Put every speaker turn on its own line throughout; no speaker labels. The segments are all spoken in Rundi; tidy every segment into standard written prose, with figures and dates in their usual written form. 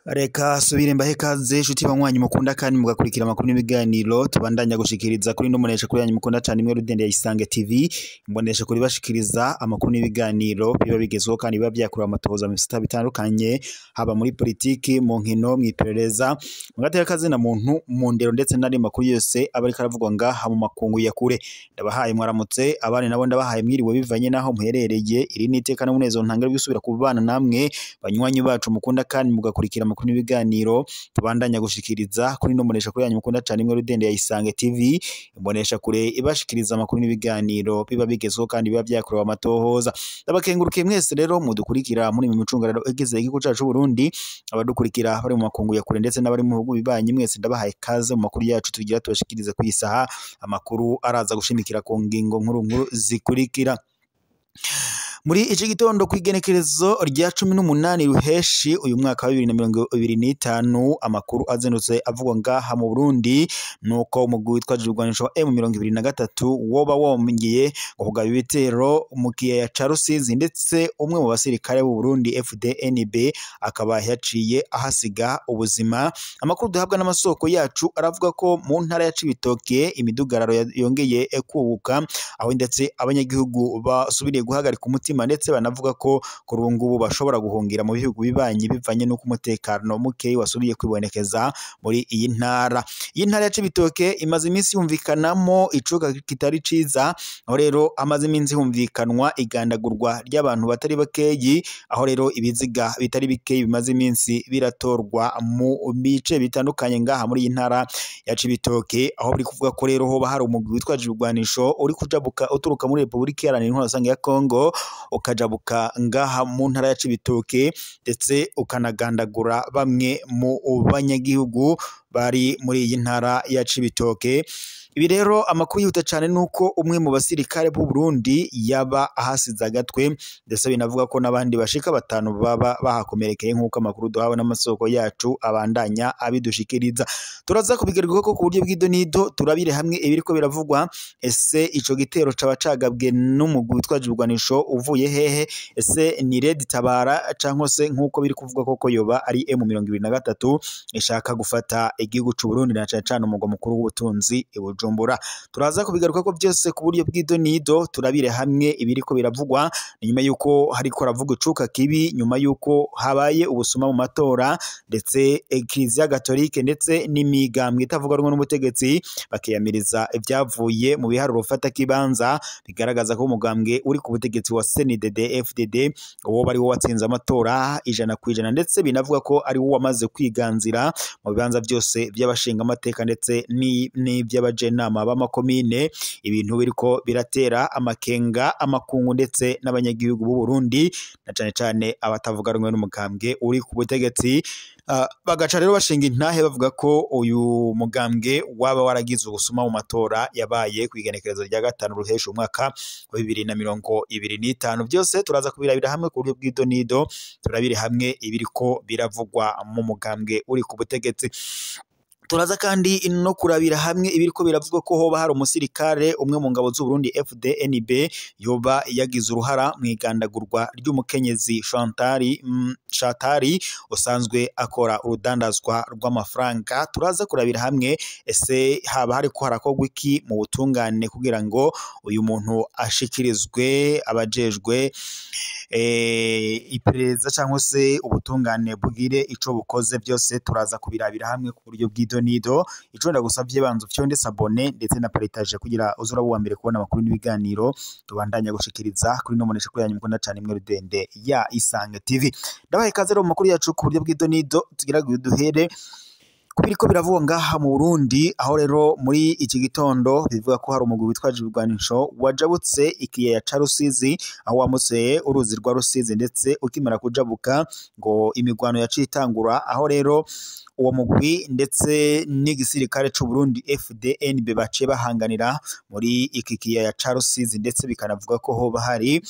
Reka subire mbahe kaze shuti banywanyi mukunda kandi mugakurikira amakuru n'ibiganiro tubandanya gushikiriza kuri ino mbonesha kuri yanyu mukunda cyane imwe rudende ya Isange TV. Imbonesha kuri bashikiriza amakuru n'ibiganiro biba bigezweho kandi biba byakorewe amatohoza mu bisata bitandukanye, haba muri politiki, mu nkino, mw'iperereza, mu gateka kazina muntu, mu ndero ndetse n'andi makuru yose aba ariko aravugwa ngaha mu makungu ya kure. Ndabahaye mwaramutse, abandi nabo ndabahaye mwiriwe bivanye naho muherereye. Iri ni iteka n'umunezero ntangere gusubira kubana namwe banywanyi bacu mukunda kandi mugakurikira amakuru n'ibiganiro tubandanya gushikiriza kuri ino mbonesha kuri yanyu mukunda cyane imwe rudende ya Isange TV. Imbonesha kure ibashikiriza amakuru n'ibiganiro biba bigezweho kandi biba byakorewe amatohoza. Ndabakengurukiye mwese rero mudukurikira muri mu micungararo igeze igihugu cyacu Burundi, abadukurikira bari mu makungu ya kure ndetse n'abari mu bihugu bibanyi, mwese ndabahaye kaze mu makuru yacu tugira tubashikirize ku isaha. Amakuru araza gushimikira ku ngingo nkuru nkuru zikurikira. Muri iki gitondo kw'igenekerezo rya 18 Ruheshi uyu mwaka wa 2025, amakuru azindutse avugwa ngaha mu Burundi nuko umugwi witwa Jirwanisho wa M23 woba wongeye kugaba ibitero mu kiyaya ca Rusizi, ndetse umwe mu basirikare b'u Burundi FDNB akaba yaciye ahasiga ubuzima. Amakuru duhabwa n'amasoko yacu aravuga ko mu ntara ya Cibitoke imidugararo yongeye kubuka, aho ndetse abanyagihugu basubiriye guhagarika umutima, ndetse banavuga ko kuri ubu ngubu bashobora guhungira mu bihugu bibanyi bivanye n'uko umutekano muke wasubiye kwibonekeza muri iyi ntara. Iyi ntara ya Cibitoke imaze iminsi yumvikanamo icuka kitari ciza, aho rero amaze iminsi humvikanwa igandagurwa ry'abantu batari bakeyi, aho rero ibiziga bitari bikeyi bimaze iminsi biratorwa mu bice bitandukanye ngaha muri iyi ntara ya Cibitoke, aho biri kuvuga ko rero hoba hari umugwi witwaje ibigwanisho uri kujabuka uturuka muri Republika Iharanira Intwaro Rusange ya Kongo ukajabuka ngaha mu ntara ya Cibitoke, ndetse ukanagandagura bamwe mu banyagihugu bari muri iyi ntara ya Cibitoke. Ibi rero amakuru yihuta cyane nuko umwe mu basirikare b'u Burundi yaba ahasize agatwe, ndetse binavuga ko n'abandi bashika batanu baba bahakomerekeye nk'uko amakuru duhawe n'amasoko yacu abandanya abidushikiriza. Turaza kubigaruka ko ku buryo bw'idonido turabire hamwe ibiriko biravugwa. Ese ico gitero caba cagabwe n'umugwi witwaje ibigwanisho uvuye hehe? Ese ni Red Tabara canke se nk'uko biri kuvugwa koko yoba ari M23 ishaka gufata igihugu c'u Burundi na cane cane umugwa mukuru w'ubutunzi i Bujumbura? Turaza kubigaruka ko byose ku buryo bw'idonido turabire hamwe ibiriko biravugwa nyuma yuko hariko haravugwa icuka kibi, nyuma yuko habaye ubusuma mu matora, ndetse Eklezia Gatolike ndetse n'imigambwe itavuga rumwe n'ubutegetsi bakiyamiriza ibyavuye mu biharuro fata kibanza bigaragaza ko umugambwe uri ku butegetsi wa CNDD FDD uwo bari wo watsinze amatora 100%, ndetse binavuga ko ari wo wamaze kwiganzira mu bibanza byose by'abashinga amateka ndetse n'iby'abajenama b'amakomine. Ibintu biriko biratera amakenga amakungu ndetse n'abanyagihugu b'u Burundi na cane cane abatavuga rumwe n'umugambwe uri ku butegetsi. Bagaca rero bashinga intahe bavuga ko uyu mugambwe waba waragize ubusuma mu matora yabaye ku igenekerezo rya 5 Ruheshi umwaka wa 2025. Byose turaza kubirabira hamwe ku buryo bw'idonido, turabire hamwe ibiriko biravugwa mu mugambwe uri ku butegetsi. Turaza kandi no kurabira hamwe ibiriko biravugwa ko hoba hari umusirikare umwe mu ngabo z'u Burundi FDNB yoba yagize uruhara mu igandagurwa ry'umukenyezi Shatari usanzwe akora urudandazwa rw'amafaranga. Turaza kurabira hamwe ese haba hariko harakorwa iki mu butungane kugira ngo uyu muntu ashikirizwe abajejwe iperereza cyangwa se ubutungane bugire ico bukoze. Byose turaza kubirabira hamwe ku buryo bw'idonido. Ico ndagusavye banza ufyonde s'abonner ndetse na partage kugira uzura uwa mbere kubona amakuru n'ibiganiro tubandanya gushikiriza kuri no mbonesha kuri yanyu mukunda cyane imwe rudende ya Isange TV. Ndabahaye ikaze rero mu makuru yacu ku buryo bw'idonido, tugira duhere kubiriko biravugwa ngaha mu Burundi, aho rero muri iki gitondo bivuga ko hari umugwi witwaje ibigwanisho wajabutse ikiyaya ca Rusizi, aho wamutse uruzi rwa Rusizi, ndetse ukimara kujabuka ngo imigwano yaciye itangura, aho rero uwo mugwi ndetse n'igisirikare c'u Burundi FDNB baciye bahanganira muri iki kiyaya ca Rusizi, ndetse bikanavuga ko hoba hari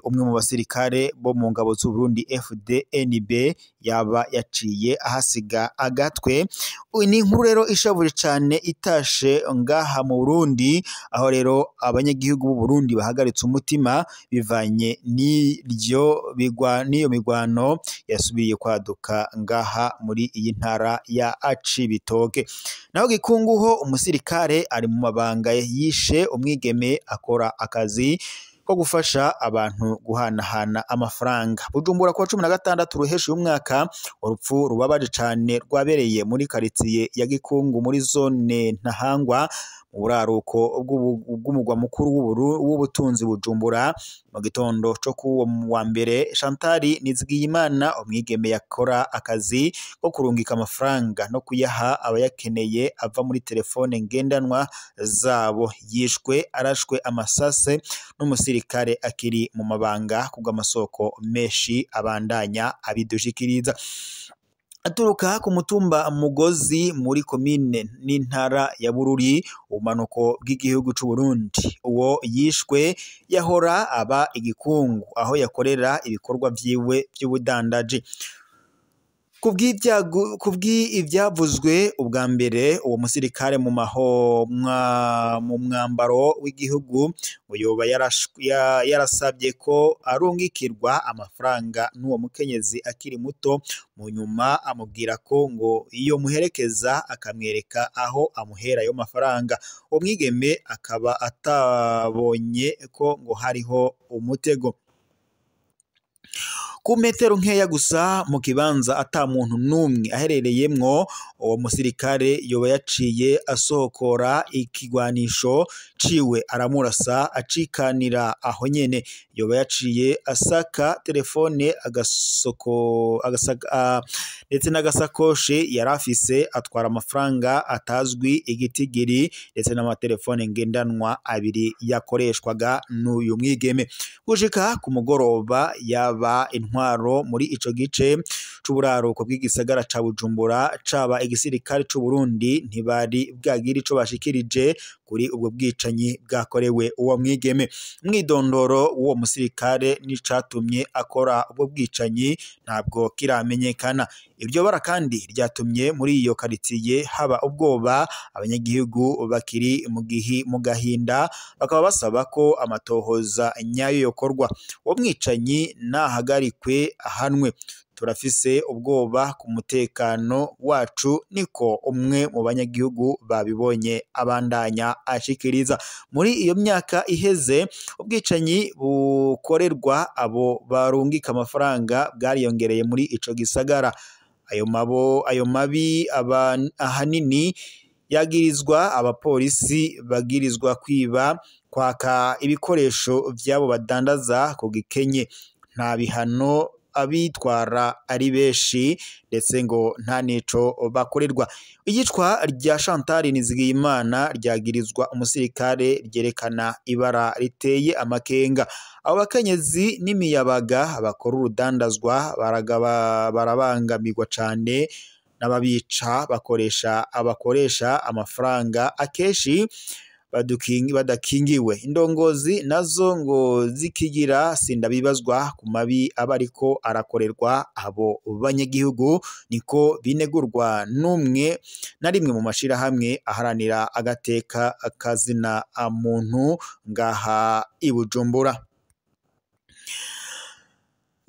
umwe mu basirikare bo mu ngabo z'u Burundi FDNB yaba yaciye ahasiga agatwe. Ni inkuru rero ishavuje cane itashe ngaha mu Burundi, aho rero abanyagihugu b'u Burundi bahagaritse umutima bivanye n'iryo bigwa n'iyo migwano yasubiye kwaduka ngaha muri iyi ntara ya Cibitoke. Naho Gikungu ho umusirikare ari mu mabanga yishe umwigeme akora akazi ko gufasha abantu guhanahana amafaranga. Bujumbura kuwa 16 Ruheshi y'umwaka, urupfu rubabaje cane rwabereye muri karitsiye ya Gikungu muri zone Ntahangwa mu buraruko bw'umugwa mukuru w'ubutunzi Bujumbura. Mu gitondo co kuwo wa mbere, Chantal Nizigiyimana, umwigeme yakora akazi ko kurungika amafaranga no kuyaha abayakeneye ava muri telefone ngendanwa zabo, yishwe arashwe amasase n'umusirikare akiri mu mabanga, kubw'amasoko menshi abandanya abidushikiriza. Aturuka ku mutumba Mugozi muri komine n'intara ya Bururi, ubumanuko bw'igihugu c'u Burundi. Uwo yishwe yahora aba Igikungu aho yakorera ibikorwa vyiwe vy'ubudandaji. Kubw'ivyavuzwe ubwa mbere, uwo musirikare mu mwambaro w'igihugu ngo yoba yarasabye ko arungikirwa amafaranga n'uwo mukenyezi akiri muto, mu nyuma amubwira ko ngo iyo muherekeza akamwereka aho amuhera ayo mafaranga. Uwo mwigeme akaba atabonye ko ngo hariho umutego. Ku metero nkeya gusa mu kibanza ata muntu n'umwe aherereyemwo, uwo musirikare yoba yaciye asohokora ikigwanisho ciwe aramurasa acikanira aho nyene. Yoba yaciye asaka telefone agasoko agasaka ndetse n'agasakoshi yari afise, atwara amafaranga atazwi igitigiri ndetse n'amatelefone ngendanwa abiri yakoreshwaga n'uyu mwigeme. Gushika ku mugoroba yaba intwaro muri ico gice c'uburaruko bw'igisagara ca Bujumbura caba igisirikare c'u Burundi ntibari bwagira ico bashikirije kuri ubwo bwicanyi bwakorewe uwo mwigeme. Umwidondoro w'uwo musirikare n'icatumye akora ubwo bwicanyi ntabwo kiramenyekana. Iryo bara kandi ryatumye muri iyo karitiye haba ubwoba, abanyagihugu bakiri mu gahinda bakaba basaba ko amatohoza nyayo yokorwa, uwo mwicanyi nahagarikwe ahanwe. Turafise ubwoba ku mutekano wacu, niko umwe mu banyagihugu babibonye abandanya ashikiriza. Muri iyo myaka iheze ubwicanyi bukorerwa abo barungika amafaranga bwariyongereye muri ico gisagara. Ayo mabi ahanini yagirizwa abapolisi bagirizwa kwiba, kwaka ibikoresho vyabo badandaza ku gikenye. Nta bihano, abitwara ari benshi ndetse ngo nta nico bakorerwa. Iyicwa rya Chantal Nizigiyimana ryagirizwa umusirikare ryerekana ibara riteye amakenga. Abo bakenyezi n'imiyabaga bakora urudandazwa barabangamirwa cane n'ababica abakoresha amafaranga akenshi badakingiwe. Indongozi nazo ngo zikigira sindabibazwa ku mabi aba ariko arakorerwa abo banyagihugu, niko binegurwa n'umwe na rimwe mu mashirahamwe aharanira agateka kazina muntu ngaha i Bujumbura.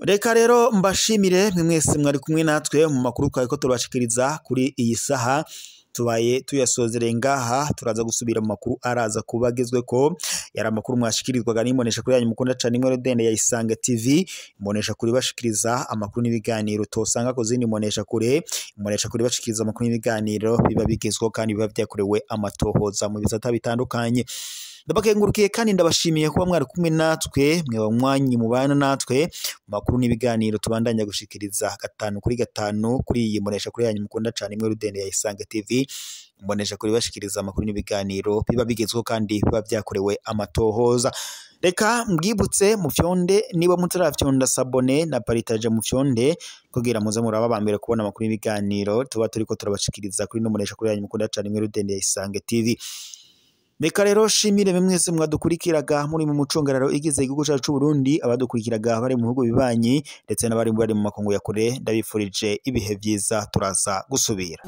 Reka rero mbashimire mwe mwese mwari kumwe natwe mu makuru twariko turabashikiriza kuri iyi saha. Tubaye tuyasozereye ngaha, turaza gusubira mu makuru araza kuba agezweko. Yari amakuru mwashikirizwaga n'imbonesha kuri yanyu mukunda cane imwe rudende ya Isange TV, imbonesha kuri bashikiriza amakuru n'ibiganiro tosanga ku zindi mbonesha kure. Imbonesha kuri bashikiriza amakuru n'ibiganiro biba bigezweho kandi biba vyakorewe amatohoza mu bisata bitandukanye. Ndabakengurukiye kandi ndabashimiye kuba mwari kumwe natwe, mwe banywanyi mubana natwe mu makuru n'ibiganiro tubandanya gushikiriza 5 kuri 5 kuri iyi mbonesha kuri yanyu mukunda cane imwe rudende ya Isange TV. Imbonesha kuri bashikiriza amakuru n'ibiganiro biba bigezweho kandi biba vyakorewe amatohoza. Reka mbwibutse mufyonde niba mutaravyonda sabone na partage mufyonde kugira muze muraba ba mbere kubona amakuru n'ibiganiro tuba turiko turabashikiriza kuri ino mbonesha kuri yanyu mukunda cane imwe rudende ya Isange TV. Reka rero shimire mwese mwadukurikiraga muri mu mucungararo igize igihugu cyacu c'u Burundi, abadukurikiraga bari mu bihugu bibanyi ndetse n'abari bari mu makungu ya kure, ndabifurije ibihe vyiza, turaza gusubira.